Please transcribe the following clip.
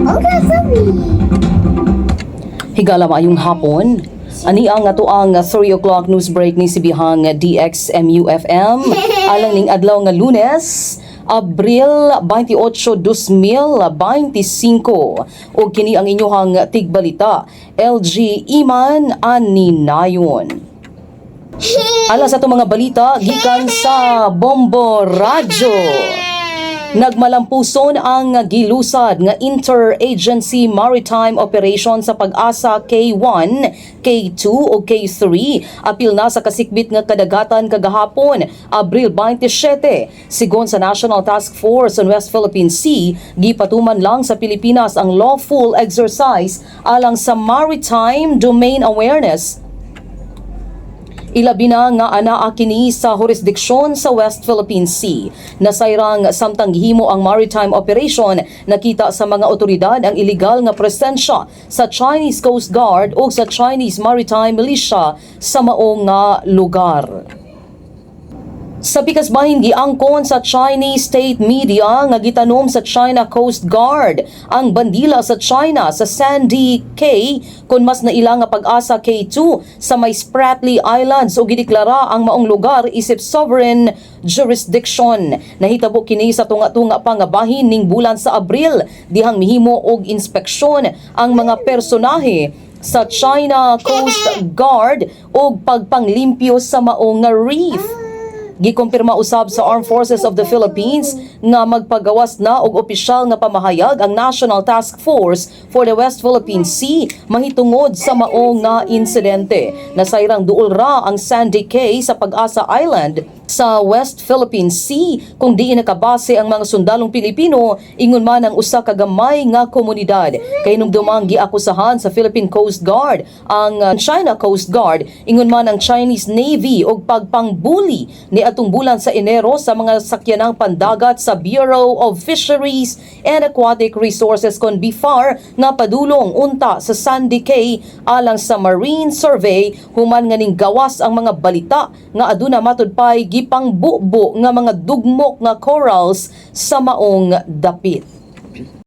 Okay, sorry. Higala, maayong hapon. Ani ang atoang 3 o'clock news break ni Sibihang DXMU-FM alang ning adlaw nga Lunes, Abril 28, 2025. Ug kini ang inyuhang tigbalita, LG Iman Aninayon. Alang sa atong mga balita gikan sa Bombo Radyo. Nagmalampuson ang gilusad nga Interagency Maritime Operation sa Pag-asa K1, K2 o K3 apil na sa kasikbit nga kadagatan kagahapon, Abril 27. Sigon sa National Task Force on West Philippine Sea, gipatuman lang sa Pilipinas ang lawful exercise alang sa maritime domain awareness, ilabi na nga anaa kini sa jurisdiksyon sa West Philippine Sea. Nasayrang samtang gihimo ang maritime operation, nakita sa mga otoridad ang illegal nga presensya sa Chinese Coast Guard o sa Chinese Maritime Militia sa maong nga lugar. Sa pikas bahin, giangkon sa Chinese state media nga gitanom sa China Coast Guard ang bandila sa China sa Sandy Cay, kon mas naila nga Pag-asa K2, sa may Spratly Islands ug gideklara ang maong lugar isip sovereign jurisdiction. Nahitabo kini sa tunga-tunga pa nga bahin ning bulan sa Abril dihang mihimo og inspeksyon ang mga personahe sa China Coast Guard og pagpanglimpyo sa maong nga reef. Gikumpirma usab sa Armed Forces of the Philippines nga magpagawas na og opisyal nga pamahayag ang National Task Force for the West Philippine Sea mahitungod sa maong nga insidente. Nasayrang duol ra ang Sandy Cay sa Pag-asa Island sa West Philippine Sea kung diin nakabase ang mga sundalong Pilipino, ingon man ang usa ka gamay nga komunidad. Kay dumang giakusahan sa Philippine Coast Guard ang China Coast Guard, ingon man ang Chinese Navy, og pagpangbuli ni atong bulan sa Enero sa mga sakyanang pandagat sa Bureau of Fisheries and Aquatic Resources kon BFAR nga padulong unta sa Sandy Cay alang sa marine survey human nga ning gawas ang mga balita nga aduna matud pay gipangbubo nga mga dugmok nga corals sa maong dapit.